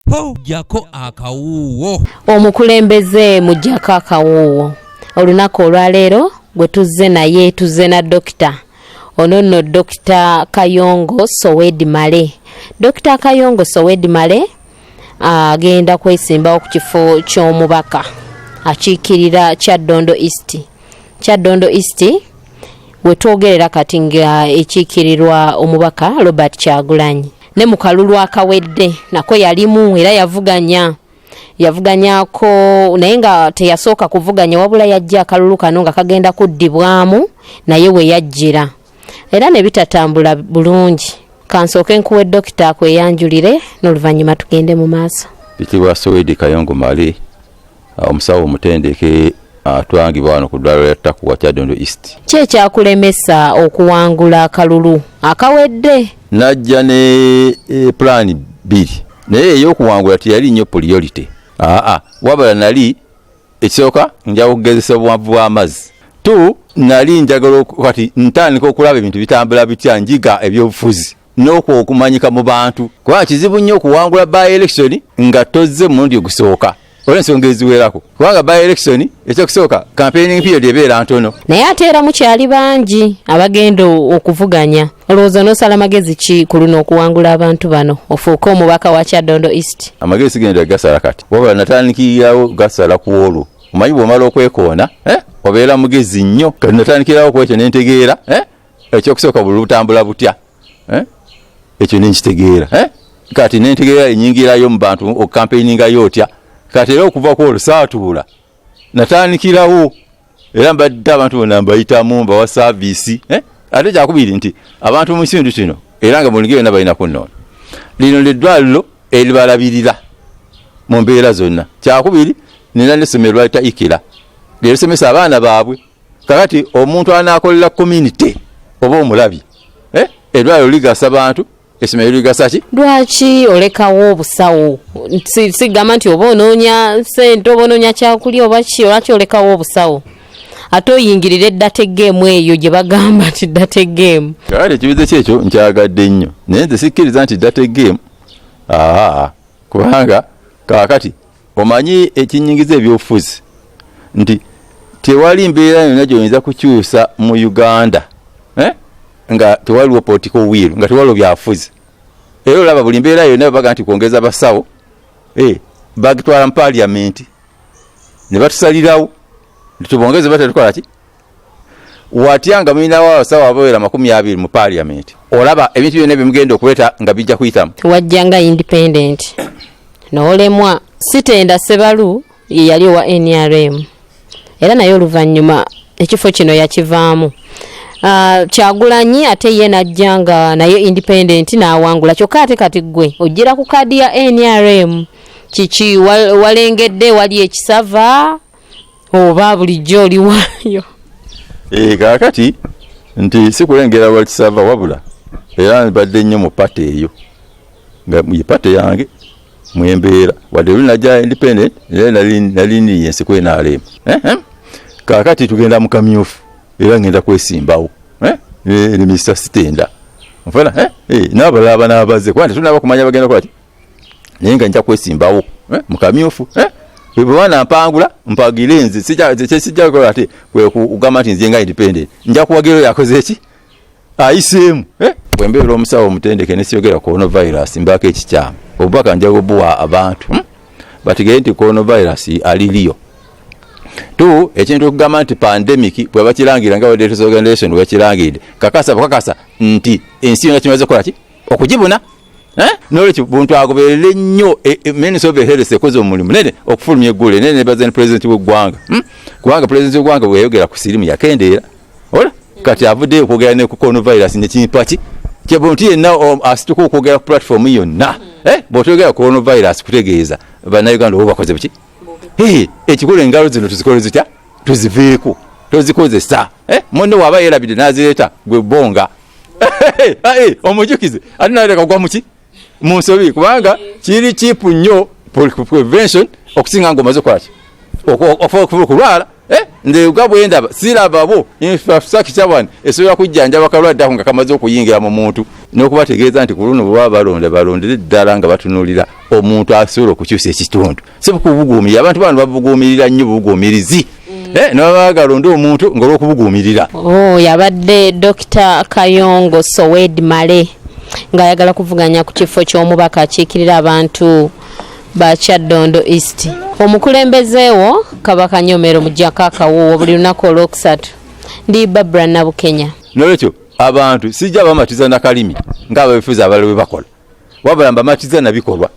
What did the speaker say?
Ho, jjako akawuuwo. Omukulembeze mujjako akawuuwo. Olunaku olwaleero gwe tuzze naye, tuzze na dokita. Ono nno Dokita Kayongo Sowedi Male. Dokita Kayongo Sowedi Male agenda kwesimbawo ku kifo ky'omubaka akiikirira Kyaddondo East. Kyaddondo East wetwogerera kati nga ekiikirirwa omubaka Robert Kyagulanyi. Ne mu kalulu akawedde nako yalimu era yavuganyako, naye nga teyasooka kuvuganya, wabula yajja akalulu kano nga kagenda kuddibwamu, naye we yajjira era ne bitatambula bulungi. Kansooke nkuwe dokita akweyanjulire n'oluvannyuma tugende mu maaso. Mpitibwa Sowedi Kayongo Male, omusawo omutendeke atwangibwa wano ku ddwaliro lya Takuwa, Kyaddondo East. Ki ekyakulemesa okuwangula akalulu akawedde? Najja ne pulaani bbiri, naye ey'okuwangula teyali nnyo priority. Aa, wabula nali ekisooka njaga okugezesa obuwanvu bw'amazzi. Tu nali njagala kati ntandika okulaba ebintu bitambula bitya, njiga ebyobufuzi n'okwo okumanyika mu bantu, kubanga kizibu nnyo okuwangula by election nga tozze mulundi ogusooka olw'ensonga eziwerako, kubanga by election ekyokusooka campaigning period ebeera ntono. Naye ate era mukyali bangi abagenda okuvuganya. Olowooza onoosala magezi ki ku luno okuwangula abantu bano ofuuke omubaka wa Kyaddondo East? Amagezi sigenda gasala kati, wabula natandikirawo gasala ku olwo. Omanyi bw'omala okwekoona, obeera mugezi nnyo. Kati natandikirawo ku ekyo nentegeera, ekyokusooka buli lutambula butya, ekyo nenkitegeera, Kati nentegeera enyingirayo mu bantu, okukampeiningayo otya. Kati era okuva ku olwo saatuula, natandikirawo era mbadde abantu bonna mbayitamu, mbawa service, Ate kyakubiri nti abantu mu kitundu kino era nga mulingi yonna balina kunnoona, lino lyeddwaliro eribalabirira mu mbeera zonna. Kyakubiri, nina n'essomero lwalita Ikira lyerisomesa abaana baabwe. Kakati omuntu anaakolera community oba omulabye, Eddwaliro ligasa bantu, essomero ligasa ki? Lwaki olekawo obusawo? Sigamba nti oba onoonya sente oba onoonya kyakulya oba ki, lwaki olekawo obusawo ate oyingirira edirty game eyo gye bagamba nti dirty game? Kakati ekibuzo kyekyo nkyagadde nnyo, naye nze sikkiriza nti dirty game. Aa, kubanga kaakati omanyi ekinyingiza ebyobufuzi nti tewali mbeera yonna gy'oyinza kukyusa mu Uganda, nga tewaliwo political will, nga tewaliwo byafuzi. Era olaba buli mbeera yonna baga nti kwongeza basawo, bagitwala mu parliament ne batusalirawo nti tubongeze, batetukola ki. Watya nga mulinawo abasawo abawera 20 mu parliament, olaba ebintu byonna byemugenda okuleeta nga bijja kuyitamu. Wajja nga independent n'olemwa. Sitenda Sebalu ye yali owa NRM era naye oluvannyuma ekifo kino yakivaamu. Kyagulanyi ate ye najja nga naye independent n'awangula, kyokka ate kati ggwe ojjira ku kaadi ya NRM. Kiki walengedde wali ekisava oba bulijjo oli waayo? Kaakati nti sikulengera lwa kisava, wabula era mbadde nnyo mu party eyo nga ye party yange mwembeera, wadde luli najja independent era nali niye ensi ku NRM. Kaakati tugenda mu kamyufu era ngenda kwesimbawo, ne Mr Sitenda nfana, n'abalala banaabaze, kuba tetunaba kumanya bagenda kukola ki, naye nga nja kwesimbawo mu kamyufu. Bwe baba mpangula mpagire nze, sijja kukola ate kwe kugamba nti nze nga independent nja kuwagira oyo akoze eki ayiseemu. Bwe mbeera omusawo omutendeke ne siyogera coronavirus, mbaako ekikyamu. Obubaka nja kubuwa abantu, Bategere nti coronavirus aliriyo tu. Ekintu okugamba nti pandemic bwe bakirangira nga World Health Organization bwe bakirangiridde, kakasa bukakasa nti ensi yonna kimaze kukola ki okugibuna. Nolwekyo buntu agoberere nnyo. Ministry of Health ekoze omulimu munene okufulumya eggule nene, nebaza ne president w'eggwanga, Kubanga president w'eggwanga bwe yayogera ku sirimu yakendeera, ola kati avuddeyo okwogera ne ku coronavirus nekimpa ki kyebuntu yenna asituka okwogera ku platform yonna. Bw'otoyogera ku coronavirus kutegeeza bannayuganda oba bakoze buki. Ekikulu engalo zino tuzikole zitya? Tuziveeko, tozikozesa. Munne waaba yeerabidde n'azireeta, gwe bonga omujukize ate naleka kugwa muki mu nsobi, kubanga kiri cheap nnyo prevention okusinga nga omaze okukolaki okulwala. Eh, nze nga bwendaba sirababo infrastructure wano esobola kujjanjaba kalwadde ako nga kamaze okuyingira mu muntu, n'okubategeeza nti ku luno bwe baba balonda, balondere ddala nga batunuulira omuntu asobola okukyusa ekitundu, si kubuguumirira. Abantu bano babuguumirira nnyo, bubuguumirizi. Eh, ne baba galonda omuntu ng'olwokubuguumirira. Oh, yabadde Dr Kayongo Sowed Male ng'ayagala kuvuganya ku kifo ky'omubaka akiikirira abantu ba Kyaddondo East. Omukulembeze wo Kabaka Nyomero mujjako akawuuwo buli lunaku Olwokusatu. Ndi Babra Nabukenya. Nolwekyo abantu sijja bamatiza nakalimi ng'ababifuzi abalala bwe bakola, wabula mbamatiza nabikolwa.